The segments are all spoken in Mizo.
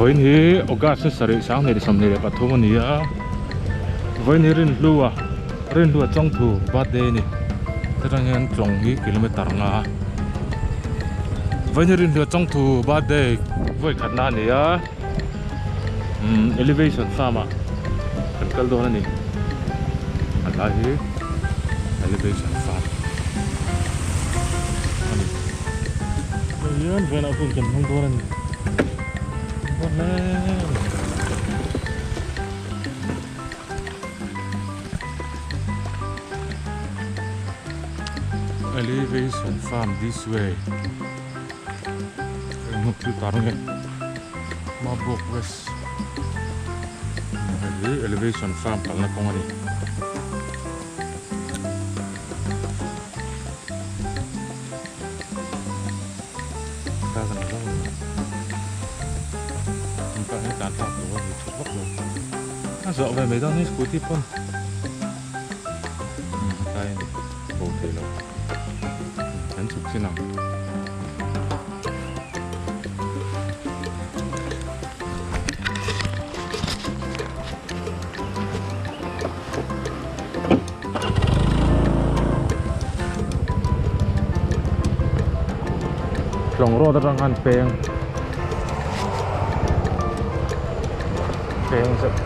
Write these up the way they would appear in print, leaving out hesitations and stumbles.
Vawiin hi August ni sarih 2023 a ni a, vawiin hi Rinhlu a Rinhlu a Chawngthu birthday a ni, hetah hian Chawng hi kilometer nga a, vawiin hi Rinhlu a Chawngthu birthday vawi khatna a ni a, umm elevation farm ah kan kal dawn a ni, a tlai hi elevation farm a ni. Hei hian venah hun kan hmang dawn a ni. Dawn hle a ni. Elevation farm this way. Hei hmun thil tar nge Mabuk West. Hei hi elevation farm kalna kawng a ni. A zawh ve mai dawn hi scooty pawn tlai a ni bo thei lo kan chhuk chin ang. Tlawng road atang khan peng peng zeuh.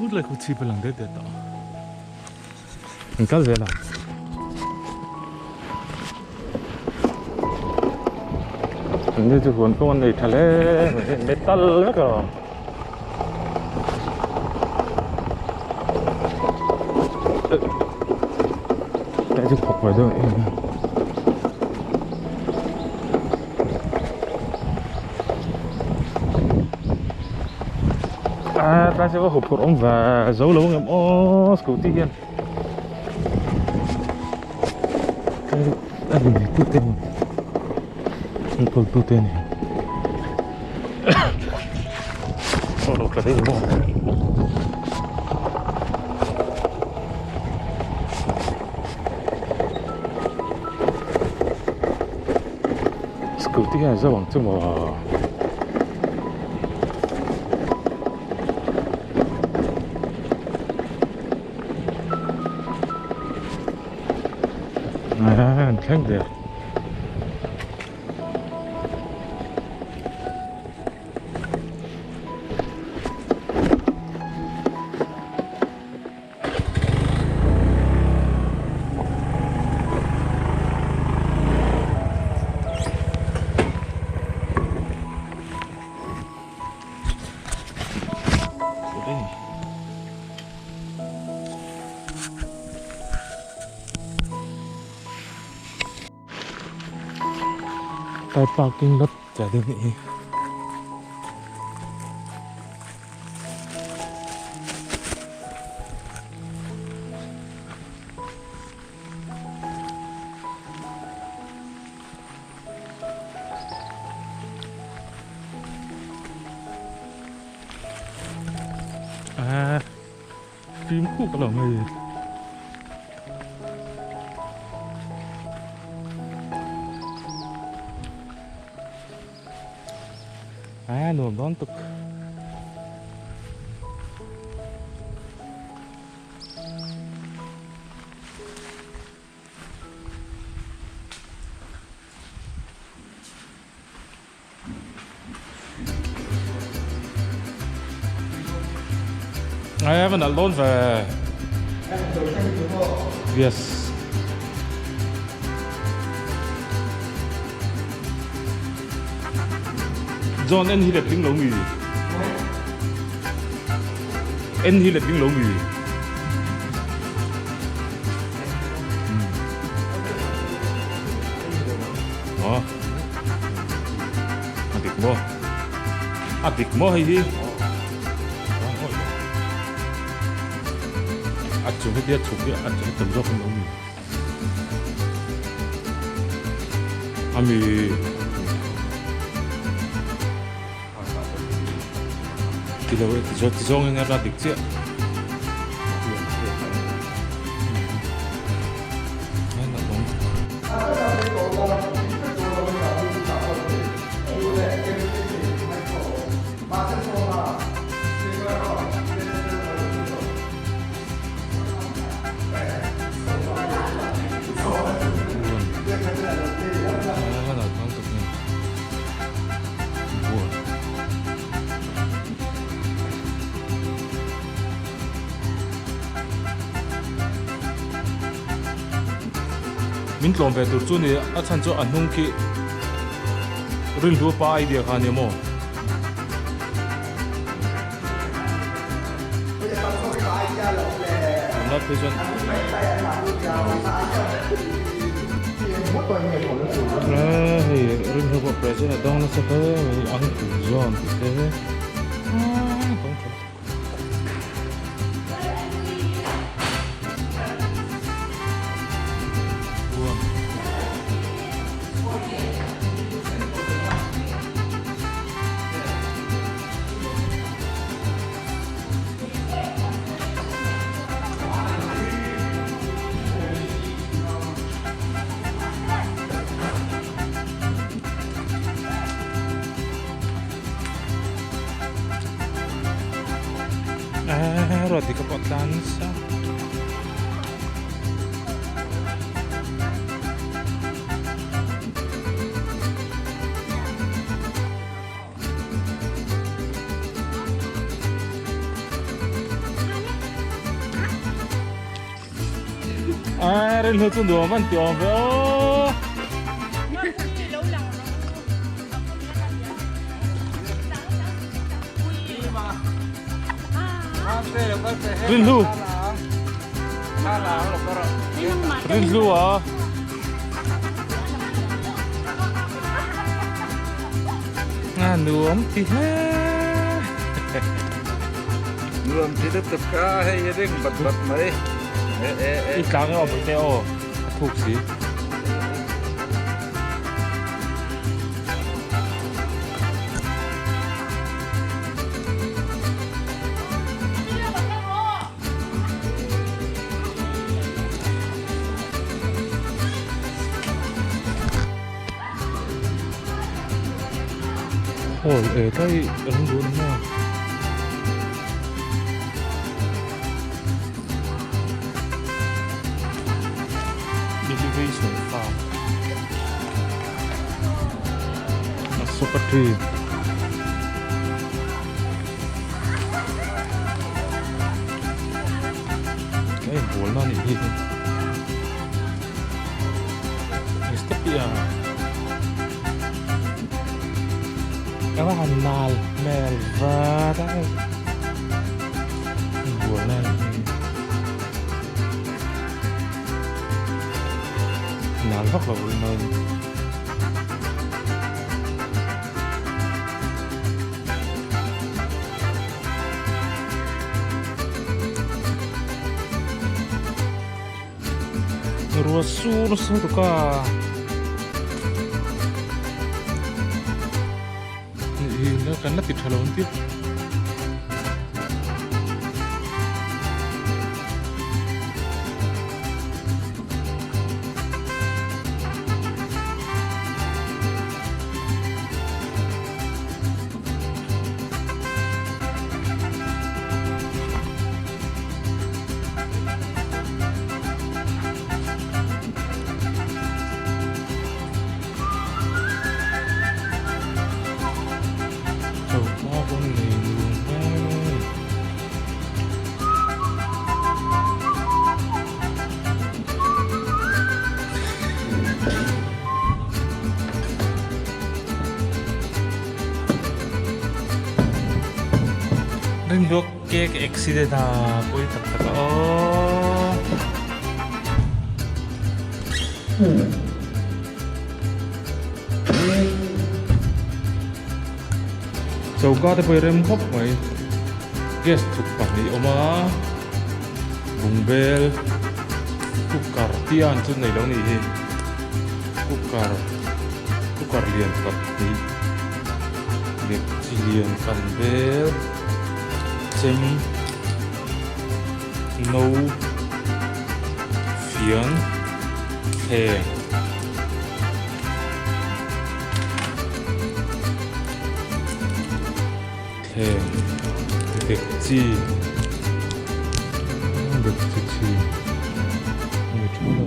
Hmutlai khu chhip a lang det det tawh a. An kal zel a. An ni chu huan kawng an nei tha hle mai hei metal vek a. Cái chu khawk ve deuh em a. A tlai chu va huphurh awm ve zo lo ang em aw scooty hian a ni tu te maw an kawl tu te a ni aw lo tla daih maw. Scooty hian a zo ang chu maw. An thleng der. Car parking lot chah deuh nih hi. À, phim khúc lo mai. À, nuam dawn tuk. I haven't alone ve. Yes. John en hi letling lo mi? En hi letling lo mi? Aw. A dik maw? A dik maw hei hi? A chung hetia chhuk hi a chung tam zawk in lo mi? Ami ti lo e ti zawng ti zawng in a dik chiah. Min tlawm ve tur chu ni a chhan chu a hnung khi rinhlu pa idea kha ania maw. Tunlai phei chuan hei rinhlu pawh present a dawng nasa hle mai ang zawn tih te dawng tha. Ruat dik a pawh tlan nasa. A rilru chu nuam an ti awm ve aw. Rilru. Rilru a. A nuam ti hle. Nuam ti lutuk kha hei hi ring bat bat mai. E e e. I tlang emaw pawh te aw a thuk si. Hall e daih an dun maw. Elevation farm a soka tree. Ka inbual na anih hi. Step hi a ka va han nal hmel vat a inbual na anih hi. Nal vak lo rin a ni. Ruah sur nasa lutuk a ih kan la ti tha lo an ti. Cake accident a pawi tak tak a aw. Choka te pawh hi rem khawp mai gas thuk pahnih a awm a bungbel cooker tih a an chu nei lo nih hi cooker cooker lian pahnih leh chi lian kan bel chem no fian thleng. Thleng dek chi dek chi chi ni tha lo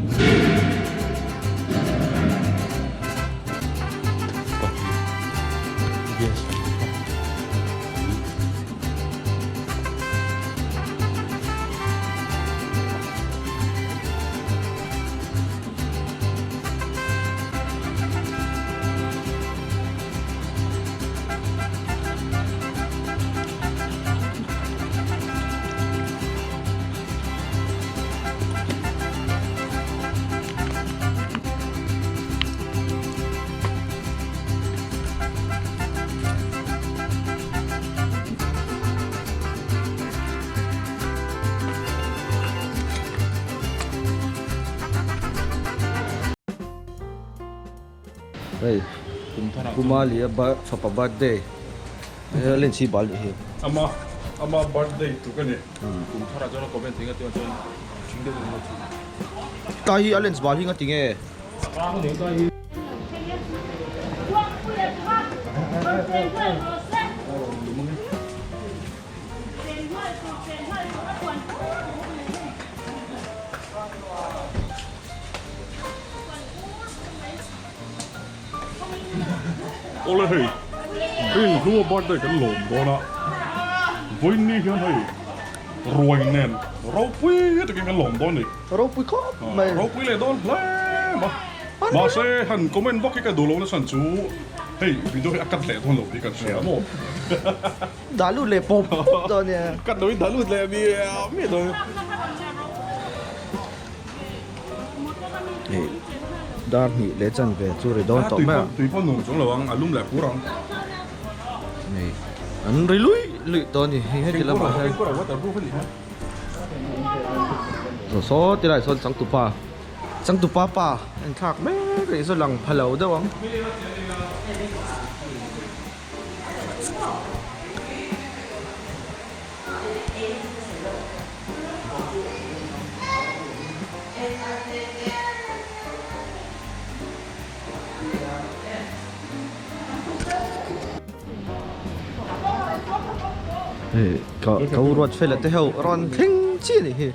pahnih gas Hei Kumali a fapa birthday hei a lenchhi bal nih hi. Ama ama birthday tuk a ni. Kum tharah chuan a comment thei nga tih chuan thing deuh in a thu. Tlai hi a lens bal hi nga ti nge? Awle hei, hei hlua birthday kan lawm dawn a, vawiin ni hian hei ruai nen ropui takin kan lawm dawn a ni. Ropui khawp mai. Ropui leh dawn hle ma. Mahse han comment vak hi ka duh lo nasa chu hei video hi a cut leh dawn lo tih kan hria maw. Dah lut leh pawp pawp dawn nia. Cut loin dah lut leh miah miah dawn. Hei dar hnih leh chan ve chu ri dawn tawh mai a. Tui pawh nuam chuang lo ang a lum leh pur ang. Hei an ri luih luih tawh a ni hei heti lamah hian. Saw saw ti lai sawn changtupa changtupa pa en thlak mek rih chu lang pha lo deuh ang. Hei ka ka u ruat fela te ho rawn thleng chiah a nih hi.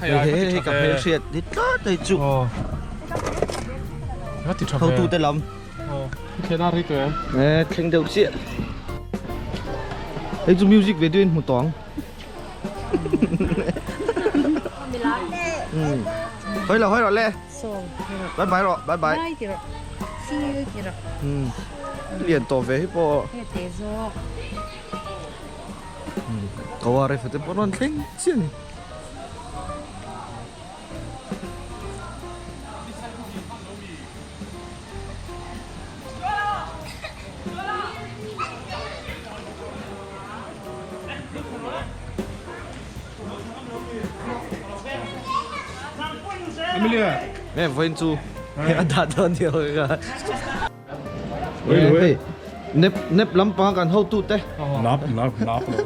Hei ka hmel hriat ni tlat hei chu hotu te lam thleng deuh chiah hei chu music video in hmu tawh ang hawi lo hawi rawh le bye bye rawh bye bye lian tawh ve hi pawh Kawa ref te pawh rawn thleng chiah a ni. Nge vawiin chu a dah dawn ni awk ka. Hei nep nep lampang kan hotu te. Nap nap nap lo.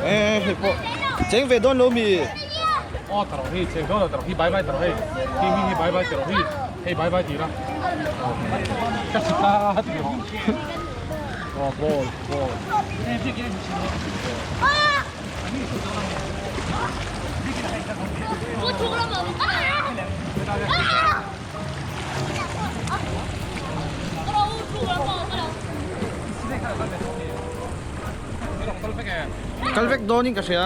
Ê hei pawh cheng ve dawn lo mi. Aw taro hi cheng dawn lo taro hi bye bye taro hei hi hi hi bye bye taro hi hei bye bye tira. Kal vek dawnin ka hria.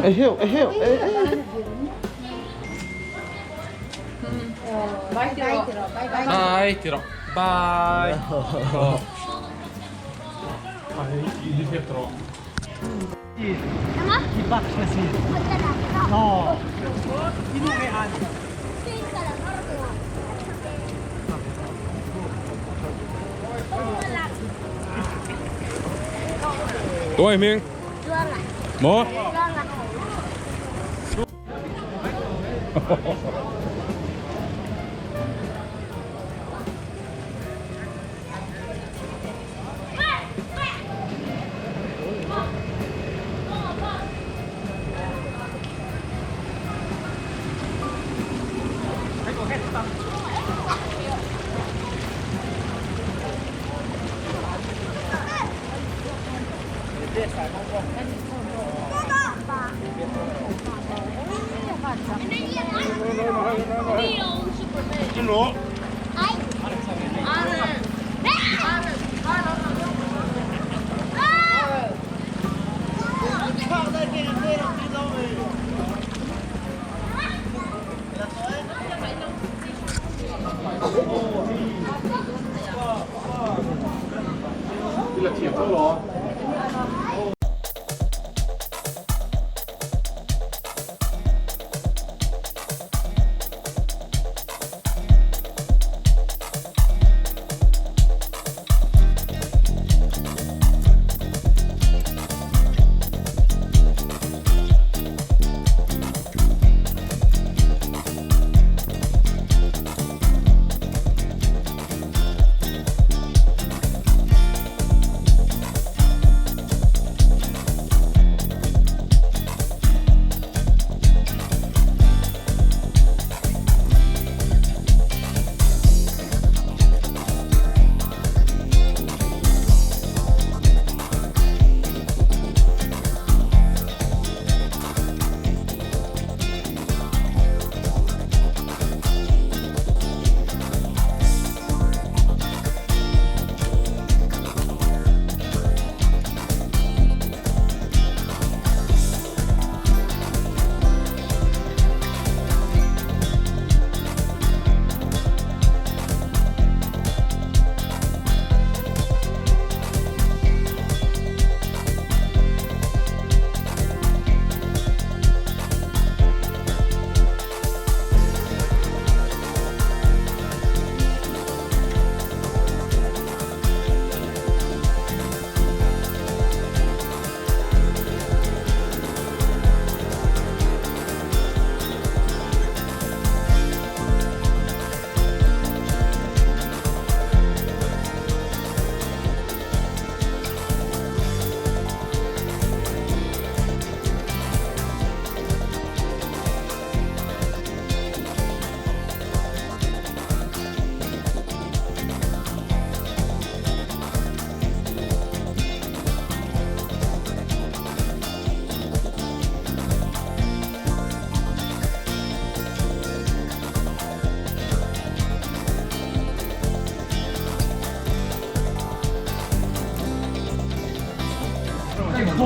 Eheu eheu eh eh. Bye ti rawh. Bye. Tuai hming? Maw?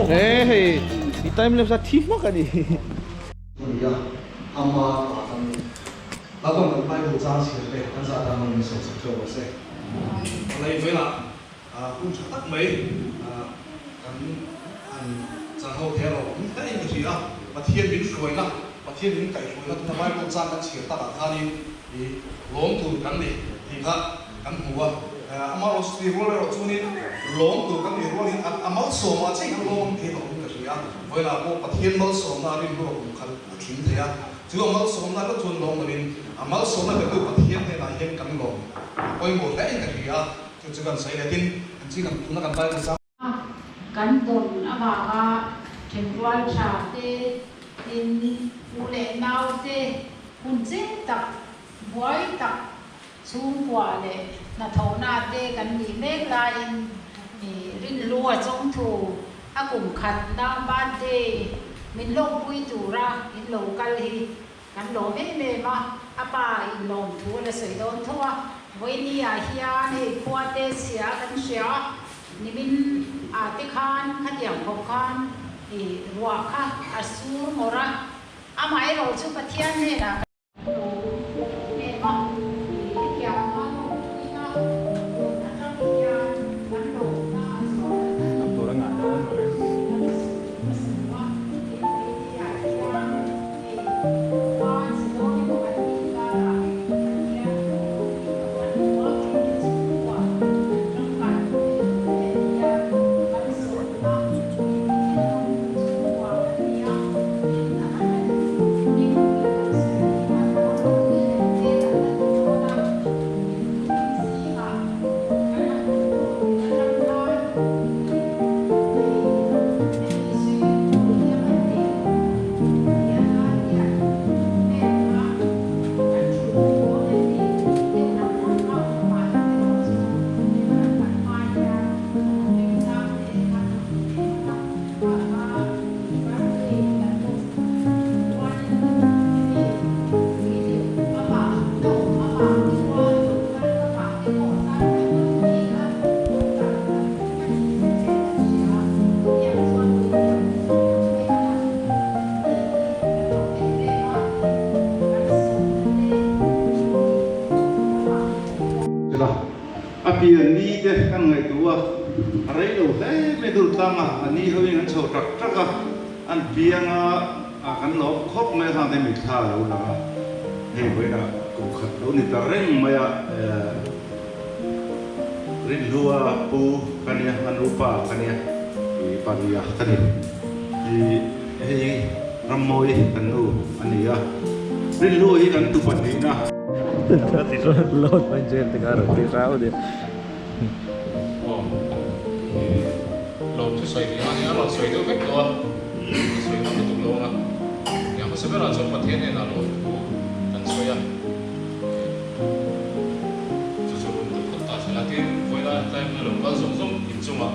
He hei i time lapse a thi hmak a ni. Nia, ama ta kan ni. Lalpan kan Bible chang chhiar te kan zah dan rawn min sawi chak theuh rawh se. Palai velah hun tha tak mai kan han chang ho thei rawh awm hle in ka hria a, Pathian min hruaina, Pathian min kaihhruaina tuna Bible chang kan chhiar takah khanin i lawm tur kan ni tih kha kan hmu a, amaherawh chuti rual erawh chuanin lawm tur kan nih rualin a malsawmah chiah hian lawm thei lo awm ka hria a, vawilah pawh Pathian malsawmna a rinhlawh kum khat a tling thei a, chu a malsawmna hlauh chuan lawm lovin a malsawmna petu Pathian hnenah hian kan lawm a pawimawh hle in ka hria a, chu chu kan sawi leh tin kan ching ang tuna kan Bible chang. Kan dawn avanga thenrual tha te, tin u leh nau te hun cheng tak. Buai tak chhungkua leh hnathawhna te kan nih mek laiin Rinhlua chawngthu a kum khatna birthday min lawmpui tura in lo kal hi kan lawm em em a, a pa in lawmthu a la sawi dawn tho a, vawiini ah hian hei khua te chhia kan hria a, nimin ah te khan khatiang khawp khan ruah kha a sur ngawrh a, amaherawh chu Pathian hnenah kan. A pian ni te kan ngaihtuah a, a rei lo hle mai dur tlang a, a ni hoin an chho tak tak a, an piang a, a kan lawm khawp mai a hang te mitthla a lo lang a, hei vawiinah kum khat lo ni ta reng mai a, Rinhlua pu ka nia, a nupa ka nia, i paria ka ni, i hei Rammawi kan nu a ni a, Rinhlua hi kan tu pahnihna. Load mai jail te kha rawn ti hrau nia. Aw i lo thusawi ni a nia rawn sawi deuh vek tawh a, ka sawi ngam lutuk lo ang a, nia hmasa berah chuan Pathian hnenah lo thu kan sawi a, chu chu run ta phawt ta sela tin vawilah tlai hmuna lo kal zawng zawng inchungah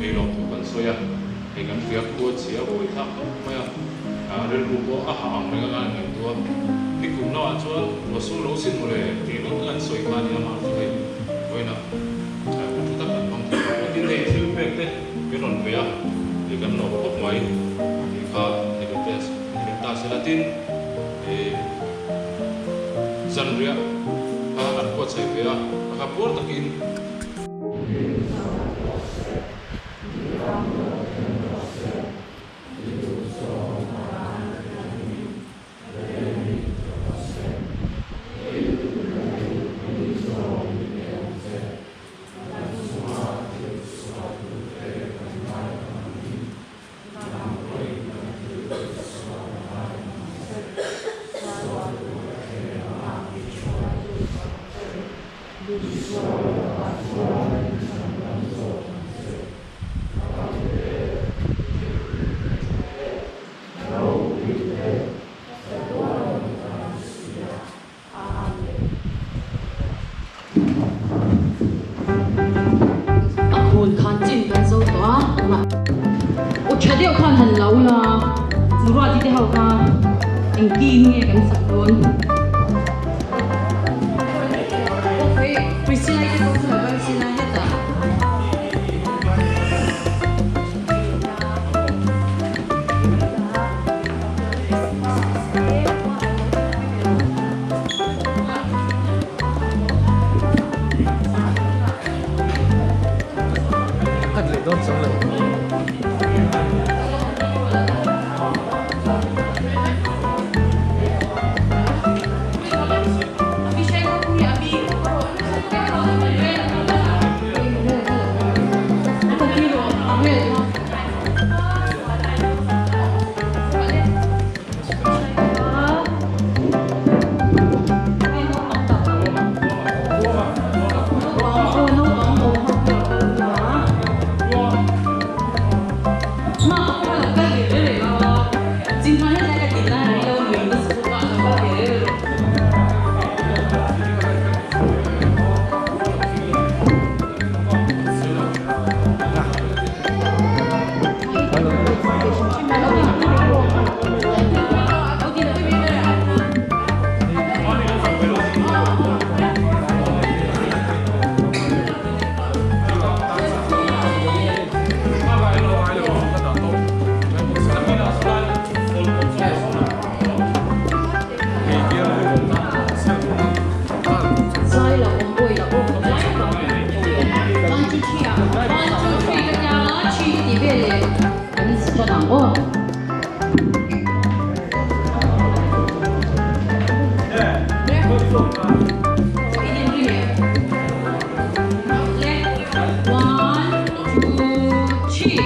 ei lo thu kan sawi a, hei kan hria khu a chhia buai thlak khawp mai a, rilru pawh a hah ang reng a kan ngaihtuah a, nikum lamah chuan ruahsur lo sin mawle tih ringawt kan sawi kha a nia mah chu hei vawiinah hun tha tak kan hmang thei tawh a, tin hei thil pek te min rawn pe a, hei kan lawm khawp mai tih kha ni ve te ni ve ta sela tin ih zanriah kha an buatsaih ve a, a kha puar takin. A khun khan chin kan zo tawh a, tunah u tha deuh khan han lo la, Nuruati te ho kha engtin nge kan sak dawn? Priscilla te pawh chu lo kal sela hetah. Khat leh dawn chang lo. One, two, three ka tia nga, three ka tih veleh kan tan ang aw. One, two, three.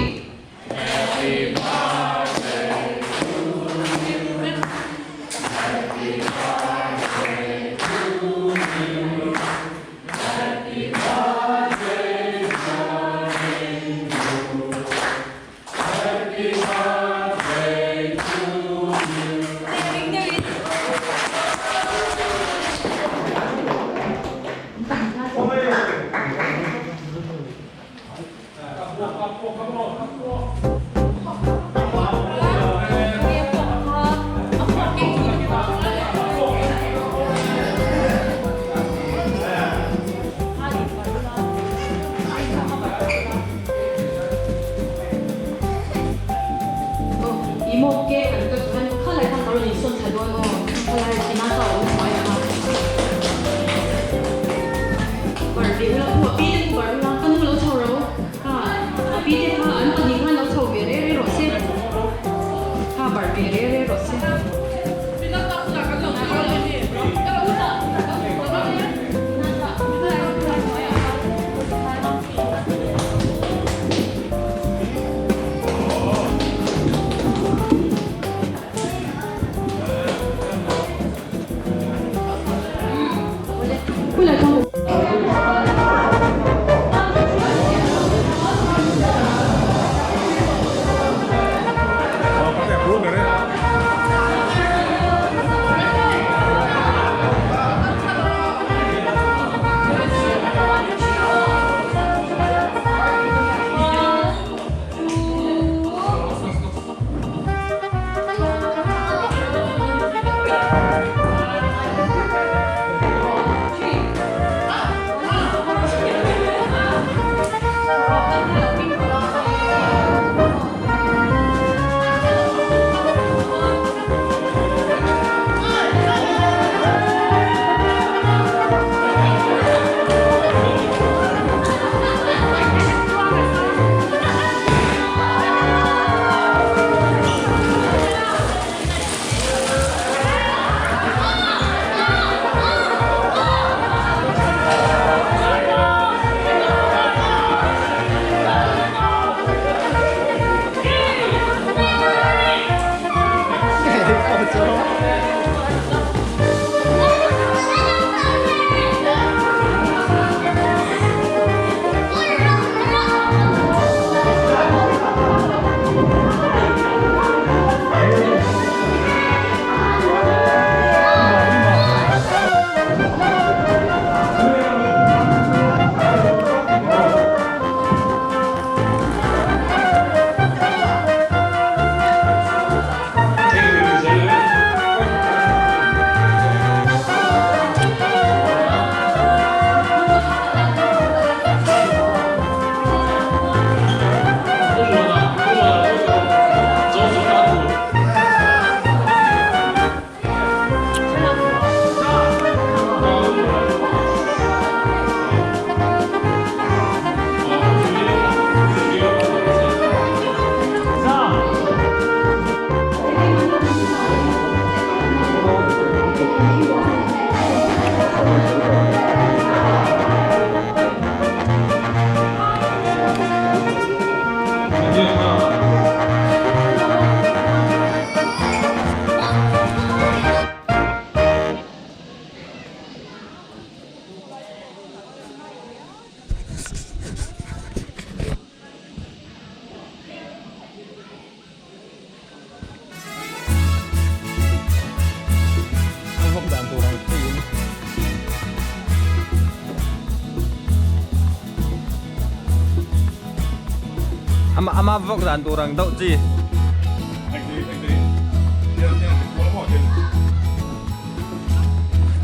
Ama ama vok dan tur ang deuh chi.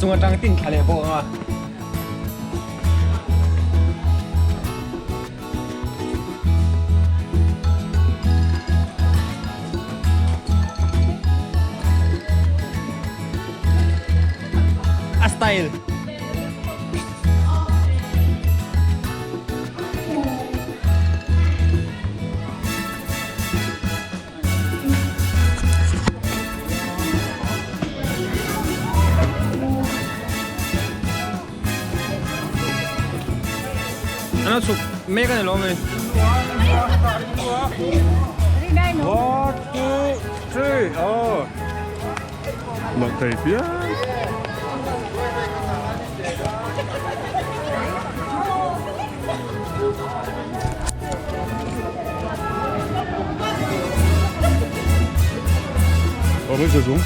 Chung atang tin thla leh bawk ang a. A style. An lo chhuk mek a ni lo mai. One, two, three, oh. Loh thei pian. Aw mai zung.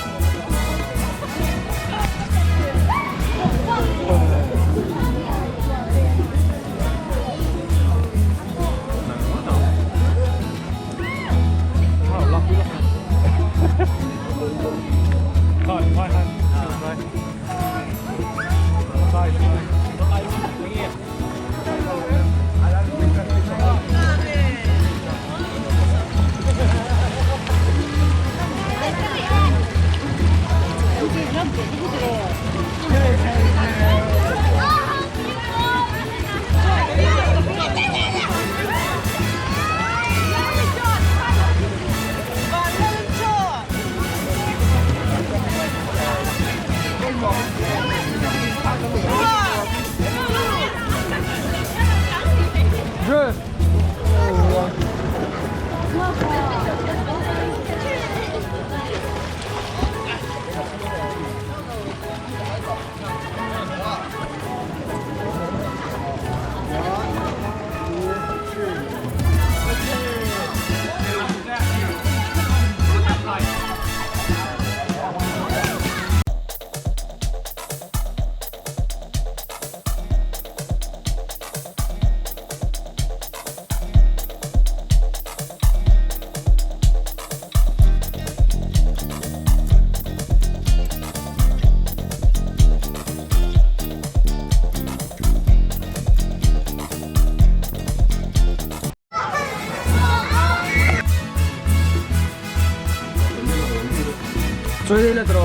Chui la tro.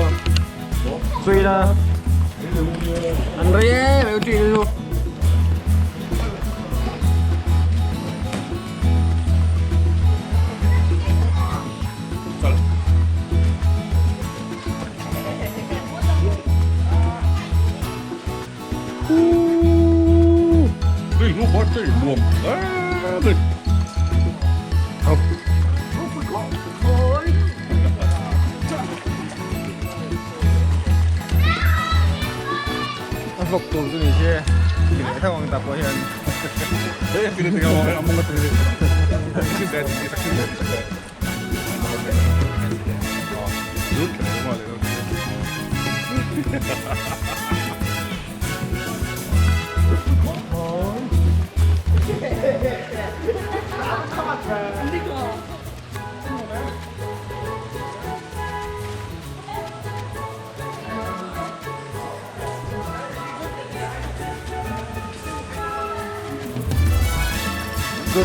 Chui la. An rei e, mai chui lu. Rilru birthday nuam hle mai. A vlog tur chu ni se ti leh theuh ang tah pawh hian.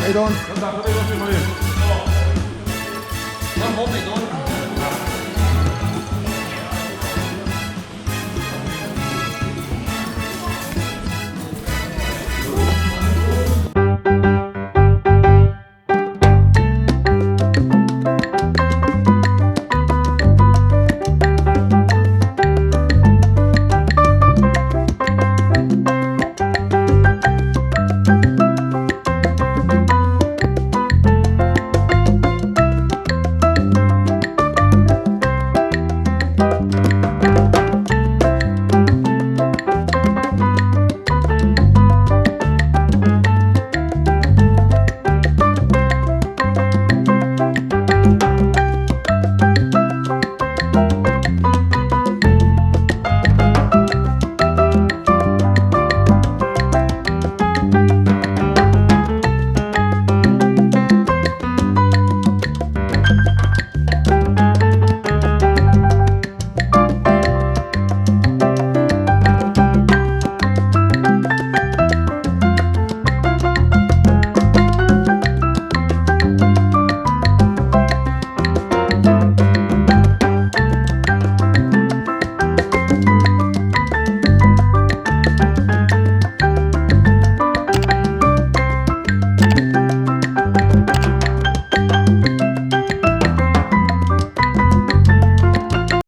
Ei dawn.